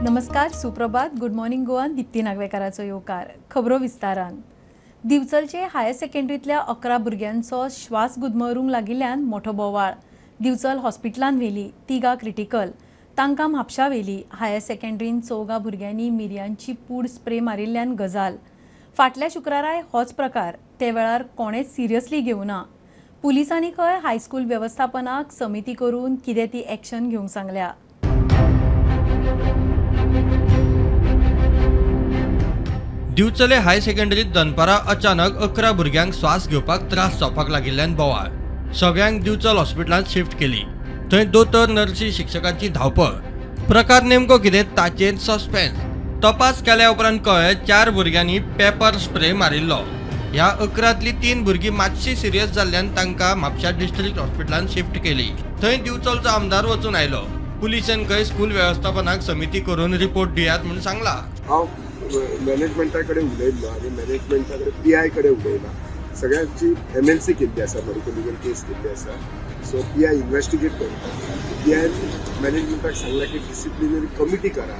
नमस्कार, सुप्रभात, good morning गोवान दीप्ती नागवेकाराचो येवकार. खबरो विस्तारान. दिवचलचे हायर सेकंडरींतल्या 11 भुरग्यांचो श्वास गुदमरूंक लागिल्ल्यान मोठो बोवाळ. दिवचल हॉस्पिटलान व्हेली, तिगां क्रिटिकल, तांकां म्हापशा व्हेली. हायर सेकंडरीन 4 भुरग्यांनी मिरयांची पूड स्प्रे मारिल्ल्यान गजाल. फाटल्या शुक्राराय होच प्रकार, ते वेळार कोणेच सिरियसली घेवना. पुलिसांनी खंय हायस्कूल वेवस्थापनाक समिती करून कितें ती एक्शन घेवंक सांगल्या. दिवचले हायर सेकंडरीत दनपारा अचानक 11 भुरग्यांक श्वास घेवपाक त्रास जावपाक लागिल्ल्यान बोवाळ. सगळ्यांक दिवचल हॉस्पिटलांत शिफ्ट केली. थंय दोतोर, नर्सी, शिक्षकांची धांवपळ. प्रकार नेमको कितें ताचेर सस्पेन्स. तपास केल्या उपरांत कळ्ळें 4 भुरग्यांनी पेपर स्प्रे मारिल्लो. ह्या 11तलीं 3 भुरगीं मातशी सिरियस जाल्ल्यान तांकां म्हापशा डिस्ट्रिक्ट हॉस्पिटलांत शिफ्ट केली. थंय दिवचलचो आमदार वचून आयलो. पुलिसान खंय स्कूल वेवस्थापनाक समिती करून रिपोर्ट दियात म्हूण सांगला. हांव मॅनेजमेंटा कडेन उलयल्लो आनी मॅनेजमेंटा कडेन पी I कडेन उलयला. सगळ्यांची MLC केल्ली आसा, मेडिकल लिगल केस केल्ली आसा. सो PI investigate करता. PI मॅनेजमेंटाक सांगला की डिसिप्लिनरी कमिटी करा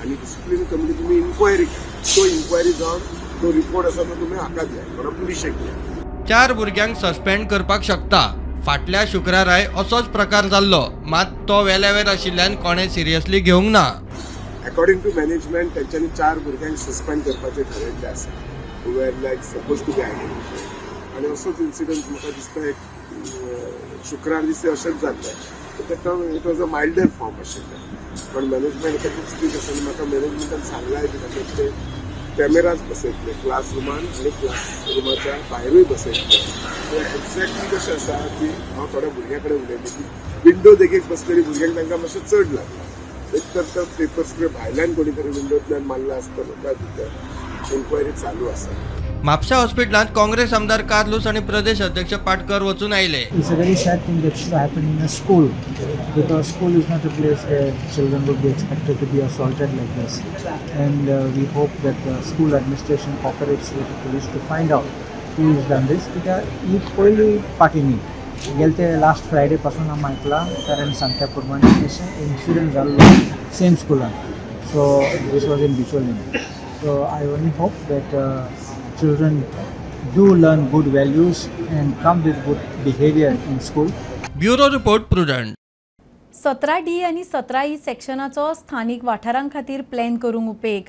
आनी डिसिप्लिनरी कमिटी तुमी इन्क्वायरी करा. तो इन्क्वायरी जावन तो रिपोर्ट आसा तो तुमी हाका दिया, कोणा पुलिशेक दिया. 4 भुरग्यांक सस्पेंड करपाक शकता. फाटल्या शुक्राराय असोच प्रकार जाल्लो, मात तो वेल्यावेर आशिल्ल्यान कोणें सिरियसली घेवंक ना. अकॉर्डिंग टू मॅनेजमेंट तेंच्यांनी 4 भुरग्यांक सस्पेंड करपाचें ठरयल्लें आसा, who were like suppose to be identified. आनी असोच इन्सिडंट म्हाका दिसता एक शुक्रार दिसा अशेंच जाल्लें. It was a milder form आशिल्लें, पण मॅनेजमेंट आतां खूब स्ट्रीक आसा आनी म्हाका मॅनेजमेंटान सांगलां बी तांचे कॅमेराज बसयतले क्लासरुमान आनी क्लासरुमाच्या भायरूय बसयतले. एक्झॅक्टली कशें आसा की हांव थोड्या भुरग्यां कडेन उलयलें की विंडो देगेक बसलेली भुरग्यांक तांकां मातशें चड लागलां. एक तर तो पेपर स्प्रे भायल्यान कोणी तरी विंडोंतल्यान मारला आसतलो काय कितें, इन्क्वायरी चालू आसा. म्हापशा हॉस्पिटलांत काँग्रेस आमदार कार्लूस आनी प्रदेश अध्यक्ष पाटकर वचून आयले. It's a very sad thing that should happen in a school, because school is not a place where children would be expected to be assaulted like this. And we hope that the school administration cooperates with the police to find out who has done this. कित्याक ही पयली पाटी न्ही, गेले ते last Friday पासून आमी आयकलां parents सांगता प्रमाणे अशें इन्सिडंट जाल्लो सेम स्कुलान. So this was in Bicholim. So I only hope that children do learn good values and come with good behavior in school. Bureau report, Prudent. 17D आनी 17E सेक्शनाचो स्थानीक वाठारां खातीर प्लॅन करूंक उपेग.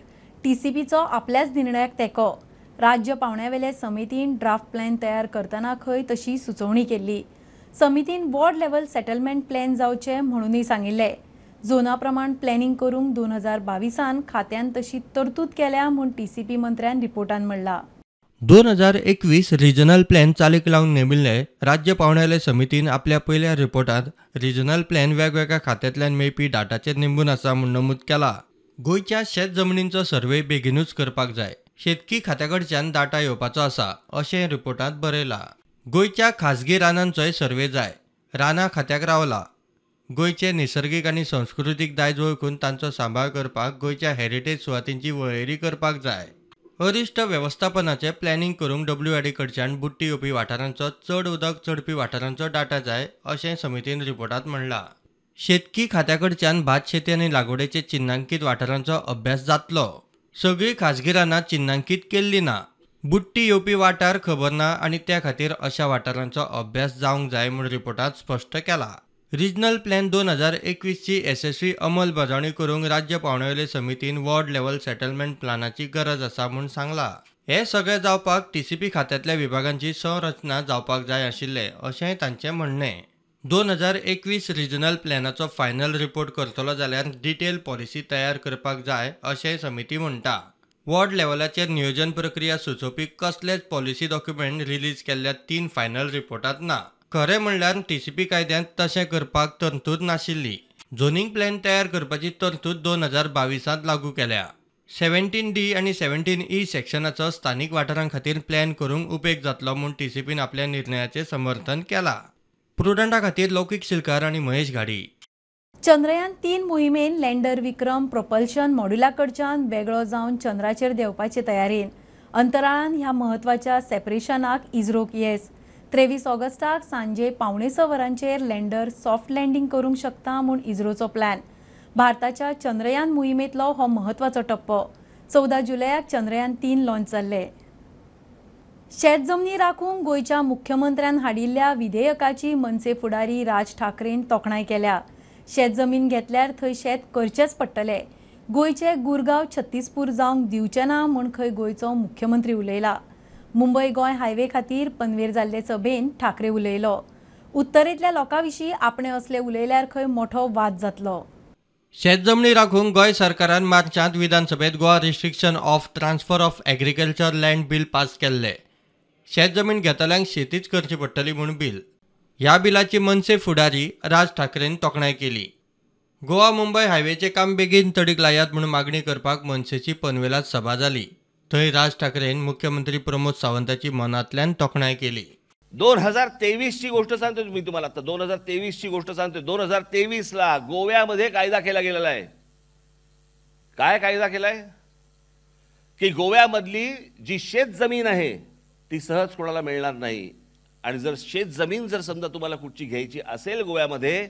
TCPचो आपल्याच निर्णयाक तेंको. राज्य पावंड्यावेले समितीन ड्राफ्ट प्लॅन तयार करतना खंय तशी सुचोवणी केल्ली. समितीन वॉर्ड लेवल सेटलमेंट प्लॅन जावचे म्हणूनय सांगिल्लें. झोना प्रमाण प्लॅनिंग करूंक 2022 खात्यान तशी तरतूद केल्या म्हूण TCP मंत्र्यान रिपोर्टान म्हणलां. 2021 रिजनल प्लॅन चालीक लावन नेमिल्ले राज्य पावंड्यावेले समितीन आपल्या पयल्या रिपोर्टांत रिजनल प्लॅन वेगवेगळ्या खात्यांतल्यान मेळपी डाटाचेर निंबून आसा म्हूण नमूद केला. गोंयच्या शेत जमनींचो सर्वे बेगिनूच करपाक जाय. शेतकी खात्या कडच्यान डाटा येवपाचो आसा अशें रिपोर्टांत बरयलां. गोंयच्या खाजगी रानांचोय सर्वे जाय. रानां खात्याक रावला. गोंयचे निसर्गीक आनी संस्कृतीक दायज वळखून तांचो सांबाळ करपाक गोंयच्या हेरिटेज सुवातींची वळेरी करपाक जाय. अरिश्ट वेवस्थापनाचें प्लॅनिंग करूंक WRD कडच्यान बुडटी येवपी वाठारांचो चड उदक चडपी वाठारांचो डाटा जाय अशें समितीन रिपोर्टांत म्हणलां. शेतकी खात्या कडच्यान भात शेती आनी लागवडेचे चिन्नांकीत वाठारांचो अभ्यास जातलो. सगळीं खाजगी रानां चिन्नांकीत केल्ली ना. बुडटी येवपी वाठार खबर ना आनी त्या खातीर अशा वाठारांचो अभ्यास जावंक जाय म्हूण रिपोर्टांत स्पश्ट केला. रिजनल प्लॅन 2021ची येसस्वी अंमलबजावणी करूंक राज्य पावंड्यावेले समितीन वॉर्ड लेवल सेटलमेंट प्लॅनाची गरज आसा म्हूण सांगलां. हें सगळें जावपाक TCP खात्यांतल्या विभागांची संरचना जावपाक जाय आशिल्लें अशेंय तांचें म्हणणें. 2021 रिजनल प्लॅनाचो फायनल रिपोर्ट करतलो जाल्यार डिटेल पॉलिसी तयार करपाक जाय अशेंय समिती म्हणटा. वॉर्ड लेवलाचेर नियोजन प्रक्रिया सुचोवपी कसलेच पॉलिसी डॉक्युमेंट रिलीज केल्ल्या 3 फायनल रिपोर्टांत ना. खरें म्हणल्यार TCP कायद्यांत तशें करपाक तरतूद नाशिल्ली. झोनिंग प्लॅन तयार करपाची तरतूद 2022 लागू केल्या. 17D आनी 17E सेक्शनाचो स्थानीक वाठारां खातीर प्लॅन करूंक उपेग जातलो म्हूण TCPन आपल्या निर्णयाचें समर्थन केलां. प्रुडंटा खातीर लौकीक शिलकार आनी महेश घाडी. चंद्रयान 3 मोहिमेन लँडर विक्रम प्रोपल्शन मॉड्युला कडच्यान वेगळो जावन चंद्राचेर देंवपाचे तयारेन. अंतराळान ह्या म्हत्वाच्या सेपरेशनाक इस्रोक येस. 23 ऑगस्टाक सांजे 5:45 वरांचेर लँडर सॉफ्ट लँडिंग करूंक शकता म्हूण इस्रोचो प्लॅन. भारताच्या चंद्रयान मोहिमेंतलो हो म्हत्वाचो टप्पो. 14 जुलयाक चंद्रयान 3 लॉन्च जाल्ले. शेत जमनी राखूंक गोंयच्या मुख्यमंत्र्यान हाडिल्ल्या विधेयकाची मनसे फुडारी राज ठाकरेन तोखणाय केल्या. शेत जमीन घेतल्यार थंय शेत करचेंच पडटलें. गोंयचे गुरगांव छत्तीसपूर जावंक दिवचें ना म्हूण खंय गोंयचो मुख्यमंत्री उलयला. मुंबय गोंय हायवे खातीर पनवेर जाल्ले सभेन ठाकरे उलयलो. उत्तरेंतल्या लोकां विशीं आपणें असलें उलयल्यार खंय मोठो वाद जातलो. शेत जमनी राखूंक गोंय सरकारान मार्चांत विधानसभेत Goa restriction of transfer of agriculture land bill pass केल्ले. शेत जमीन घेतल्यांक शेतीच करची पडटली म्हूण बील. ह्या बिलाची मनसे फुडारी राज ठाकरेन तोखणाय केली. गोवा मुंबय हायवेचें काम बेगीन तडीक लायात म्हूण मागणी करपाक मनसेची पनवेलात सभा जाली. थंय राज ठाकरेन मुख्यमंत्री प्रमोद सावंताची मनांतल्यान तोखणाय केली. 2023 ची गोष्ट सांगतो मी तुम्हाला आता. 2023 ची गोष्ट सांगतो. 2023 ला गोव्यामध्ये कायदा केला गेलेला आहे. काय कायदा केलाय की गोव्यामधली जी शेत जमीन आहे ती सहज कोणाला मिळणार नाही, आणि जर शेत जमीन जर समजा तुम्हाला कुठची घ्यायची असेल गोव्यामध्ये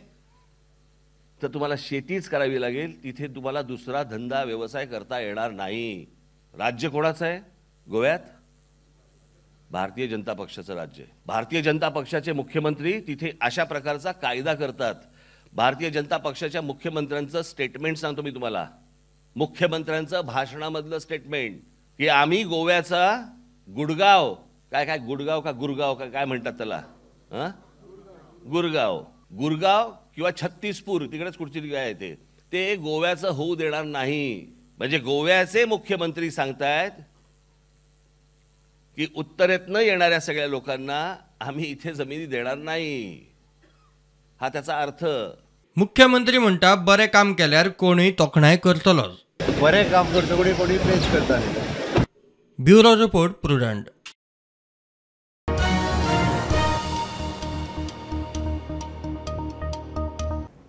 तर तुम्हाला शेतीच करावी लागेल, तिथे तुम्हाला दुसरा धंदा व्यवसाय करता येणार नाही. राज्य कोणाचं आहे गोव्यात? भारतीय जनता पक्षाचं राज्य. भारतीय जनता पक्षाचे मुख्यमंत्री तिथे अशा प्रकारचा कायदा करतात. भारतीय जनता पक्षाच्या मुख्यमंत्र्यांचं स्टेटमेंट सांगतो मी तुम्हाला, मुख्यमंत्र्यांचं भाषणामधलं स्टेटमेंट की आम्ही गोव्याचा गुडगाव, काय काय गुडगाव का गुरगाव का काय म्हणतात त्याला, हां गुरगाव, गुरगाव किंवा छत्तीसपूर तिकडेच कुठची काय आहे ते गोव्याचं होऊ देणार नाही. म्हणजे गोव्याचे मुख्यमंत्री सांगतायत की उत्तरेतनं येणाऱ्या सगळ्या लोकांना आम्ही इथे जमिनी देणार नाही, हा त्याचा अर्थ. मुख्यमंत्री म्हणता बरे काम केल्यार कोणूय तोखणाय करतलोच. बरे काम करतो कोणी कोणी प्रेस करता. Bureau report, Prudent.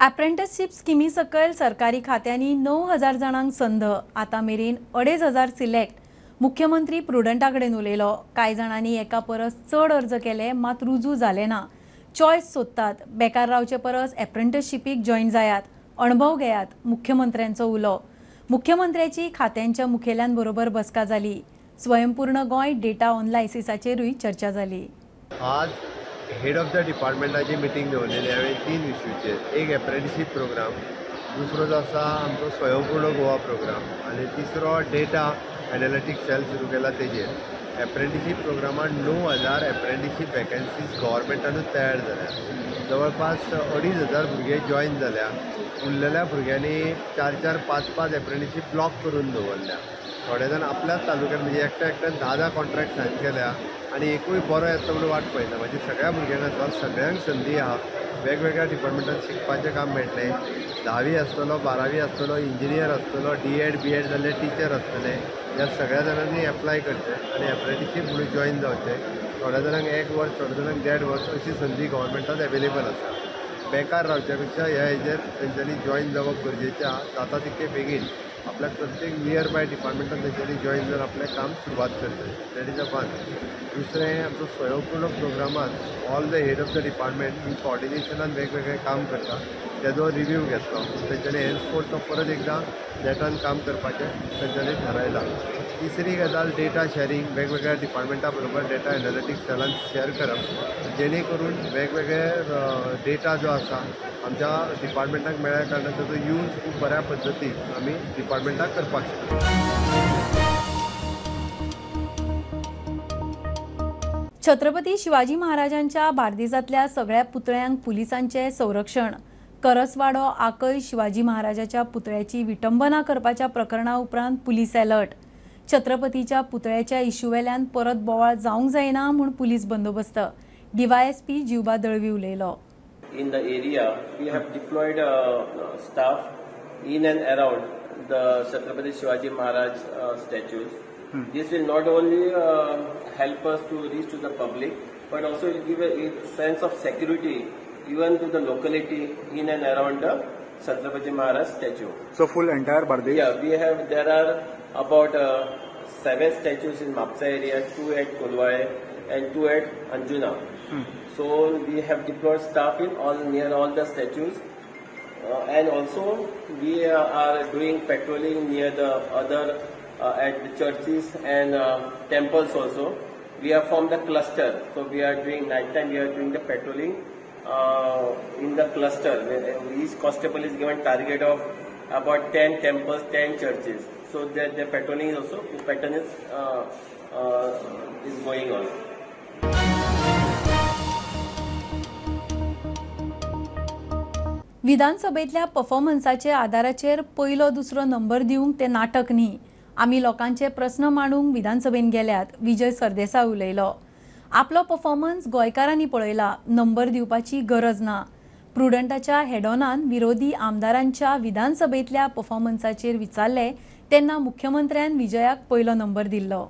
Apprenticeship स्किमी सकयल सरकारी खात्यांनी 9,000 जाणांक संद, आतां मेरेन 2,500 सिलेक्ट. मुख्यमंत्री प्रुडंटा कडेन उलयलो. कांय जाणांनी एका परस चड अर्ज केले मात रुजू जाले ना. चॉयस सोदतात, बेकार रावचे परस एप्रेंटिसशिपीक जॉयन जायात, अणभव घेयात, मुख्यमंत्र्यांचो उलो. मुख्यमंत्र्याची खात्यांच्या मुखेल्यांबरोबर बसका जाली. स्वयंपूर्ण गोंय डेटा ऑनलायसिसाचेरूय चर्चा जाली. आज हेड ऑफ the डिपार्टमेंटाची मिटींग दवरलेली हांवें 3 इश्यूचेर. एक एप्रेंटिसशीप प्रोग्राम, दुसरो जो आसा आमचो स्वयंपूर्ण गोवा प्रोग्राम, आनी तिसरो डेटा एनालिटिक्स सेल सुरू केला तेजेर. एप्रेंटिसशीप प्रोग्रामान 9,000 एप्रेंटिसशीप वेकन्सीज गव्हर्मेंटानूच तयार जाल्या. जवळपास 2,500 भुरगे जॉयन जाल्या. उरलेल्या भुरग्यांनी 4-4, 5-5 एप्रेंटिसशीप ब्लॉक करून दवरल्या. थोडे जाण आपल्याच तालुक्यात म्हणजे एकट्या एकट्यान 10-10 कॉन्ट्रॅक्ट सायन केल्या आनी एकूय बरो येतलो म्हणून वाट पळयता. म्हणजे सगळ्या भुरग्यांक आसा, सगळ्यांक संदी आहा, वेगवेगळ्या डिपार्टमेंटान शिकपाचें काम मेळटलें. 10वी आसतलो, 12वी आसतलो, इंजिनियर आसतलो, डी.एड बी.एड जाल्ले टिचर आसतले. ह्या सगळ्या जाणांनी एप्लाय करचें आनी एप्रेंटिसशीप म्हणून जॉयन जावचें. थोड्या जाणांक 1 वर्स, थोड्या जाणांक 1.5 वर्स अशी संदी गव्हर्मेंटान एवेलेबल आसा. बेकार रावच्या पेक्षा ह्या हेजेर तेंच्यांनी जॉयन जावप गरजेचें आहा. जाता तितके बेगीन आपल्याक प्रत्येक नियर बाय डिपार्टमेंटान तेंच्यांनी जॉयन जावन आपलें काम सुरवात करचें. That is a one. दुसरें, आमचो स्वयंपूर्ण प्रोग्रामान all the head of the department in कॉर्डिनेशनान वेगवेगळें काम करता. तेजो रिव्यू घेतलो तेंच्यांनी, हेन्सफोर्थ तो परत एकदां नेटान काम करपाचें तेंच्यांनी थारायलां. तिसरी गजाल, डेटा शॅरिंग, वेगवेगळ्या डिपार्टमेंटा बरोबर डेटा एनालिटिक्स सेलान शॅर करप, जेणे करून वेगवेगळे डेटा जो आसा आमच्या डिपार्टमेंटाक मेळ्ळ्या कारणान ताचो यूज खूब बऱ्या पद्दतीन आमी डिपार्टमेंटाक करपाक शकता. छत्रपती शिवाजी महाराजांच्या बार्देसांतल्या सगळ्या पुतळ्यांक पुलिसांचें संरक्षण. करसवाडो आकय शिवाजी महाराजाच्या पुतळ्याची विटंबना करपाच्या प्रकरणा उपरांत पुलीस अलर्ट. छत्रपतीच्या पुतळ्याच्या इश्यूवेल्यान परत बोवाळ जावंक जायना म्हूण पुलीस बंदोबस्त. डीवायएसपी जिवबा दळवी उलयलो. In the area we have deployed staff in and around the Chhatrapati Shivaji Maharaj statues. This will not only help us to reach to the public, but also will give a sense of security even to the locality in and around the Chhatrapati Maharaj statue. So full entire Bardes? Yeah, we have, there are about 7 statues in Mapsa area, 2 at Kolwai and 2 at Anjuna. So we have deployed staff in all near all the statues And also we are doing patrolling near the other at the churches and temples also. We have formed a cluster, so we are doing night time, we are doing the patrolling in the cluster. Each constable is given target of about 10 temples, 10 churches, so that the patrolling is also, the pattern is going on. विधानसभेतल्या परफॉर्मन्साचे आदाराचेर पयलो दुसरो number दिवंक ते नाटक न्ही. आमी लोकांचे प्रस्न मांडूंक विधानसभेन गेल्यात, विजय सरदेसाय उलयलो. आपलो परफॉर्मन्स गोंयकारांनी पळयला, नंबर दिवपाची गरज ना. प्रुडंटाच्या हेडॉनान विरोधी आमदारांच्या विधानसभेतल्या परफॉर्मन्साचेर विचारले तेन्ना मुख्यमंत्र्यान विजयाक पयलो नंबर दिल्लो.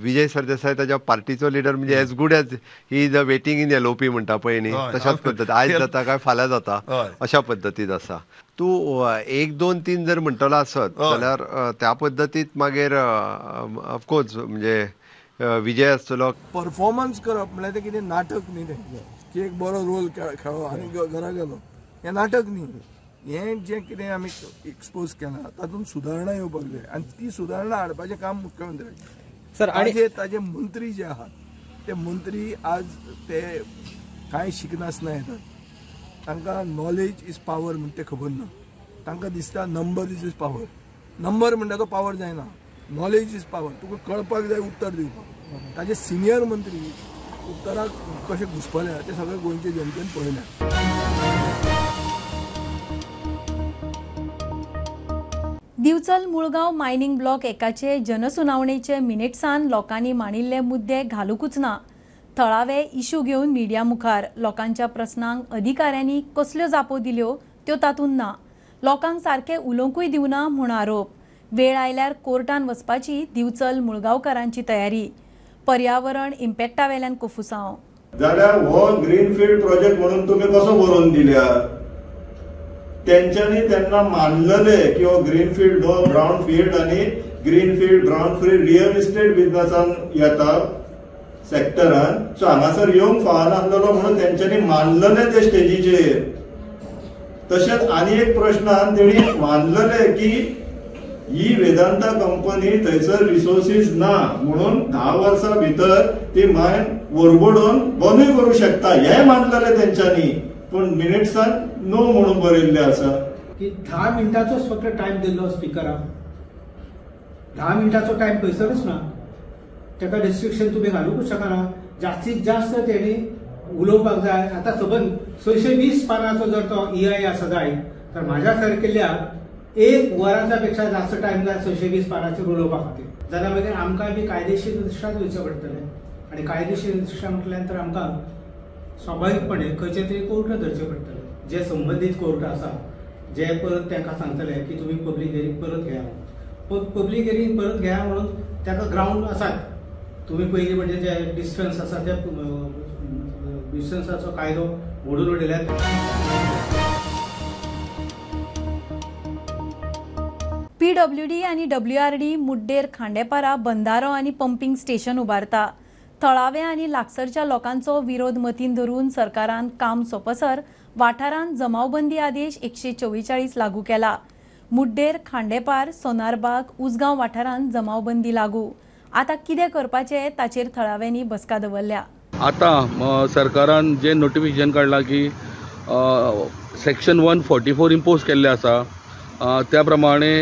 विजय सरदेसाय ताच्या पार्टीचो लिडर म्हणजे as good as he is a waiting in LOP म्हणटा पळय न्ही, तशाच पद्दत आयज जाता काय फाल्यां जाता अशा पद्दतीत आसा. तूं 1 2 3 जर म्हणटलो आसत जाल्यार त्या पद्दतीत मागीर ऑफकोर्स म्हणजे विजय आसतलो. परफॉर्मन्स करप म्हळ्यार तें कितें नाटक न्ही, तें की एक बरो रोल खेळ्ळो आनी घरा गेलो, हें नाटक न्ही. हें जें कितें आमी एक्सपोज केलां तातूंत सुदारणा येवपाक जाय आनी ती सुदारणा हाडपाचें काम मुख्यमंत्र्याचें. सर, आनी ताजे मंत्री जे आहात ते मंत्री आज ते कांय शिकनासतना येतात, तांकां नॉलेज is power म्हण तें खबर ना. तांकां दिसता नंबर is power. Number म्हणटा तो पावर जायना, नॉलेज is power. तुका कळपाक जाय उत्तर दिवपाक. ताजे सिनियर मंत्री उत्तराक कशें घुसपल्या तें सगळें गोंयचे जनतेन पळयलें. दिवचल मुळगांव मायनिंग ब्लॉक एकाचे जनसुनावणेचे मिनिट्सान लोकांनी मांडिल्ले मुद्दे घालूंकच ना. थळावे इशू घेवन मिडिया मुखार लोकांच्या प्रस्नांक अधिकाऱ्यांनी कसल्यो जापो दिल्यो त्यो तातूंत ना. लोकांक सारकें उलोवंकूय दिवना म्हूण आरोप. वेळ आयल्यार कोर्टान वचपाची दिवचल मुळगांवकारांची तयारी. पर्यावरण इम्पॅक्टा वेल्यान कोफुसांव. जाल्यार हो ग्रीनफिल्ड प्रोजेक्ट म्हणून तुमी कसो बरोवन दिल्या? तेंच्यांनी तेन्ना मानलेले की हो ग्रीनफिल्ड हो ब्रावन फिल्ड आनी greenfield brown field real estate बिजनसान येता सेक्टरान, सो हांगासर येवंक फावनासलेलो म्हणून तेंच्यांनी मानलेले ते स्टेजीचेर. तशेंच आनी एक प्रश्नान तेणी मानलेले की ही वेदांता कंपनी थंयसर रिसोर्सीस ना म्हणून 10 वर्सां भितर ती मायन वरबडोवन बंदूय करूं शकता हें मानलेले तेंच्यांनी, पूण मिनिट्सान नो म्हणून बरयल्लें आसा. की 10 मिनटाचोच फक्त टायम दिल्लो स्पिकराक, 10 मिनटाचो टायम खंयसरूच ना, ताका रिस्ट्रिक्शन तुमी घालूंकच शकना. जास्तीत जास्त तेणी उलोवपाक जाय. आतां सबंद 620 पानाचो जर तो EI आसा जायत तर म्हाज्या सारकेल्या 1 वराच्या पेक्षा जास्त टायम जाय 620 पानाचेर उलोवपा खातीर. जाल्यार मागीर आमकां बी कायदेशीर दृश्टाच वयचें पडटलें आनी कायदेशीर दृश्टा म्हटल्यार तर आमकां स्वाभाविकपणे खंयचे तरी कोर्ट धरचें पडटलें, जे संबंदीत कोर्ट आसा जे परत तांकां सांगतले की तुमी पब्लीक हियरींग परत घेया. पब्लीक हियरींग परत घेया म्हणून ताका ग्रावंड आसात. तुमी पयलीं म्हणजे जे डिस्टन्स आसा त्या डिस्टन्साचो कायदो मोडून उडयल्यात. PWD आनी WRD मुड्डेर खांडेपारा बंदारो आनी पंपींग स्टेशन उबारता. थळावे आनी लागसरच्या लोकांचो विरोध मतीन धरून सरकारान काम सोंपसर वाठारांत जमावबंदी आदेश 144 लागू केला. मुड्डेर, खांडेपार, सोनारबाग, उसगांव वाठारांत जमावबंदी लागू. आतां कितें करपाचें ताचेर थळाव्यांनी बसका दवरल्या. आतां सरकारान जे नोटिफिकेशन काडलां की सेक्शन 144 इम्पोज केल्लें आसा त्या प्रमाणे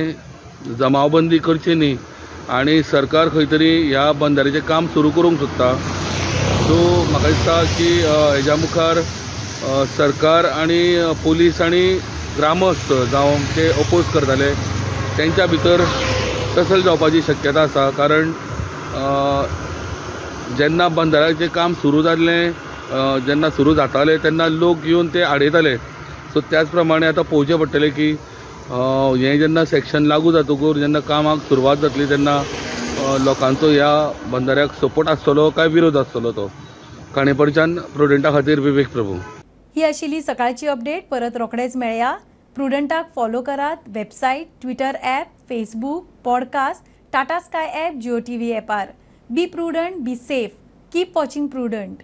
जमावबंदी करची न्ही आनी सरकार खंय तरी ह्या बंदाऱ्याचें काम सुरू करूंक सोदता. सो म्हाका दिसता की हेज्या मुखार सरकार आनी पुलीस आनी ग्रामस्थ जावं ते अपोज करताले तेंच्या भितर टसल जावपाची शक्यता आसा. कारण जेन्ना बंदाऱ्याचें काम सुरू जाल्लें, जेन्ना सुरू जातालें तेन्ना लोक येवन ते आडयताले. सो त्याच प्रमाणे आतां पळोवचें पडटलें की हें जेन्ना सेक्शन लागू जातकूच जेन्ना कामाक सुरवात जातली तेन्ना लोकांचो ह्या बंदाऱ्याक सपोर्ट आसतलो काय विरोध आसतलो तो. काणेपडच्यान प्रुडंटा खातीर विवेक प्रभू. ही आशिल्ली सकाळची अपडेट. परत रोखडेच मेळया. प्रुडंटाक फॉलो करात website, Twitter app, Facebook, podcast, Tata Sky app, Jio TV ॲपार. Be prudent, be safe, keep watching Prudent.